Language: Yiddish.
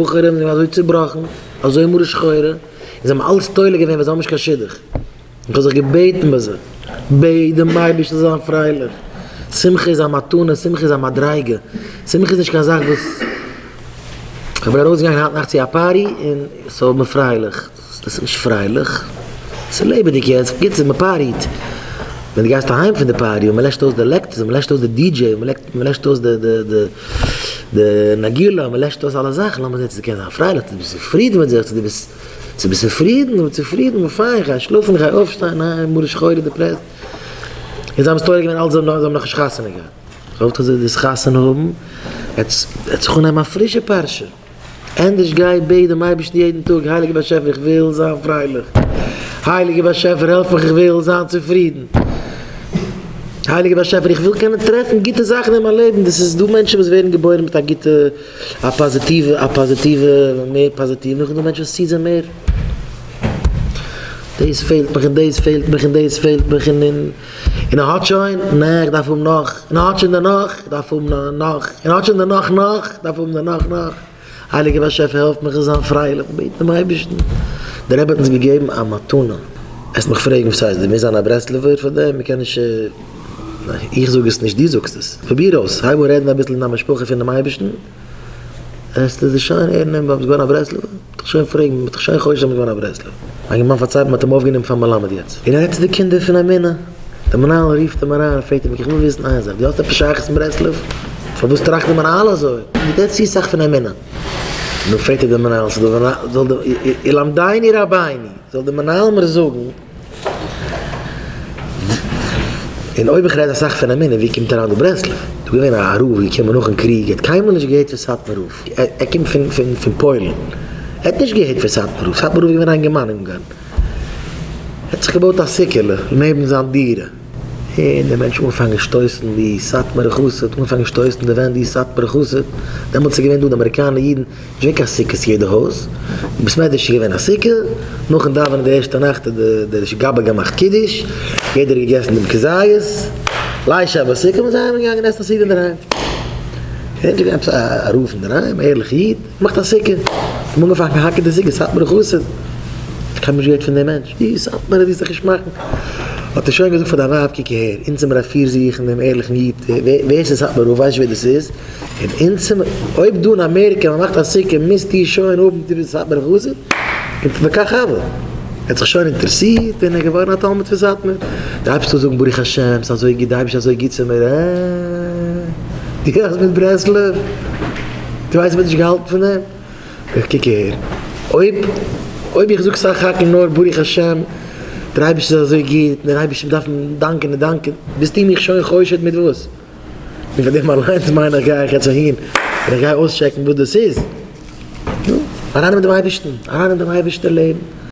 בחורים זענען אזוי צובראכן, אזוי מרה שחורה, און זיי האבן אלץ תולה געווען ווען זיי האבן נישט קיין שידוך. איך האב זיך געבעטן ביי זיי, בעט דעם אייבערשטן זאל זיין פרייליך, שמחה איז א מתנה, שמחה איז א מדריגה, שמחה איז נישט קיין זאך וואס, איך בין ארויסגעגאנגען היינט נאכט צו א party און ס'האט מיר פרייליך, דאס איז נישט פרייליך, ס'איז לעבעדיג יעצט, גוט ס'איז מען party ט, ווען דו גייסט אהיים פון די party און מען לעשט אויס די לעקטערס און מען לעשט אויס די DJ און מען לעשט אויס די די די די נגילה און מען לעשט אויס אלע זאכן, לאמיר זען צו דו קענסט זיין פרייליך, צו דו ביסט צופרידן מיט זיך, צו דו ביסט. צו ביסט צופרידן? איך בין צופרידן, איך בין פיין, איך גיי שלאפן, איך גיי אויפשטיין, ניין, מרה שחורה, depressed. און זיי האבן עס תולה געווען אלץ זיי האבן נאכנישט חתונה געהאט. זאגט אזוי דאס חתונה האבן, עטס עט זיך אנהייבן א פרישע פרשה. ענדערש גיי בעט דעם אייבערשטן יעדן טאג, הייליגער באשעפער איך וויל זיין פרייליך, הייליגער באשעפער העלף מיך איך וויל זיין צופרידן, הייליגער באשעפער איך וויל קענען טרעפן גוטע זאכן אין מיין לעבן, דאס איז דא מענטשן וואס ווערן געבוירן מיט א גוטע א פאזיטיווע א פאזיטיווע מער פאזיטיוו נאכדעם דא מענטשן וואס ציט זיי מער דאס פעלט מיך און דאס פעלט מיך און דאס פעלט מיך און און און ער האט שוין נע איך דארף האבן נאך און ער האט שוין דערנאך איך דארף האבן נאך און ער האט שוין דערנאך נאך איך דארף האבן דערנאך נאך הייליגער באשעפער העלף מיך זיין פרייליך בעט דעם אייבערשטן דער רבי האט אונז געגעבן א מתנה עסט מיך פרעגן וואס הייסט דו מוזט זיין א ברסלב'ער פאר דעם מען קען נישט איך זאג עס נישט, דו זאגסט עס. פרוביר אויס, הייב אן רעדן אביסל אין דיין משפחה פונעם אייבערשטן, וועסטו זיך שוין הערן און ביסט געווארן א ברסלב'ער, מ'וועט דיך שוין פרעגן, מ'וועט דיך שוין חושד זיין ביסט געווארן א ברסלב'ער. א אינגערמאן פארציילט מ'האט אים אויפגענומען פאר מלמד יעצט, און ער רעדט צו די קינדער פון אמונה, דער מנהל רופט אים אריין און פרעגט אים, איך וויל וויסן איין זאך, דו האסט עפעס שייכות מיט ברסלב? פארוואס טראכט דער מנהל אזוי? דו רעדסט צו סאך פון אמונה. נו פרעגט ער דעם מנהל, זאל דער, ילמדני רבינו, זאל דער מנהל מיר זאגן, און אויב איך רעד אסאך פון אמונה ווי קומט אריין דא ברסלב? דא געווען א רב געקומען נאכן קריג ער האט קיינמאל נישט געהערט פון סאטמאר רב ער קומט פון פון פון פוילן ער האט נישט געהערט פון סאטמאר רב סאטמאר רב איז געווען א אינגערמאן אין אונגארן ער האט זיך געבויט א סוכה'לע נעבן זיין דירה און די מענטשן אנגעפאנגען שטויסן די סאטמארע חסיד אנגעפאנגען שטויסן די ווענט די סאטמארע חסיד דעמאלטס איז געווען דא די אמעריקאנע אידן נישט געווען קיין סוכות יעדע הויז, אין בית מדרש איז געווען א סוכה, נאכן דאווענען די ערשטע נאכט האט דער גבאי געמאכט קידוש, יעדער האט געגעסן דעם כזית, ליל שבת סוכה, מ'איז אהיים געגאנגען עסן א סעודה אינדערהיים. איז געווען עפעס א רב אינדערהיים, א ערליכע איד, געמאכט א סוכה, האט מען אנגעפאנגען האקן די סוכה, סאטמארע חסיד, קיינמאל נישט געהערט פון דעם מענטש, דו סאטמארע ווילסט דיך נישט מאכן, האט ער שוין געזאגט פאר דיין ווייב קוק אהער, אונז זעמיר אפירזוכן דעם ערליכן איד, ווער ס'איז סאטמאר רב ווייסט נישט ווער דאס איז, און אונז אויב דא אין אמעריקע מען מאכט א סוכה מוזטו שוין האבן דו ביסט סאטמארע חסיד, און וכך הוה, ער האט זיך שוין אינטערעסירט און ער איז געווארן א תלמיד פון סאטמאר, דו הייבסט אן זאגן ברוך השם ס'איז אזוי גוט די אייבערשטער איז אזוי גוט צו מיר, אה דו האסט מיט ברסלב? דו ווייסט מ'האט נישט געהאלטן פון דעם? איך קוק אהער, אויב אויב איך זאג סך הכל נאר ברוך השם דער אייבערשטער איז אזוי גוט און דער אייבערשטער דארף מען דאנקען און דאנקען, ביסטו מיך שוין חושד מיט וואס? און פאר דעם אליינס מיין איך גיי איך יעצט אהין און איך גיי אויסטשעקן וואס דאס איז. נו, אריין אין דעם אייבערשטן, אריין אין דעם אייבערשטן לעבן.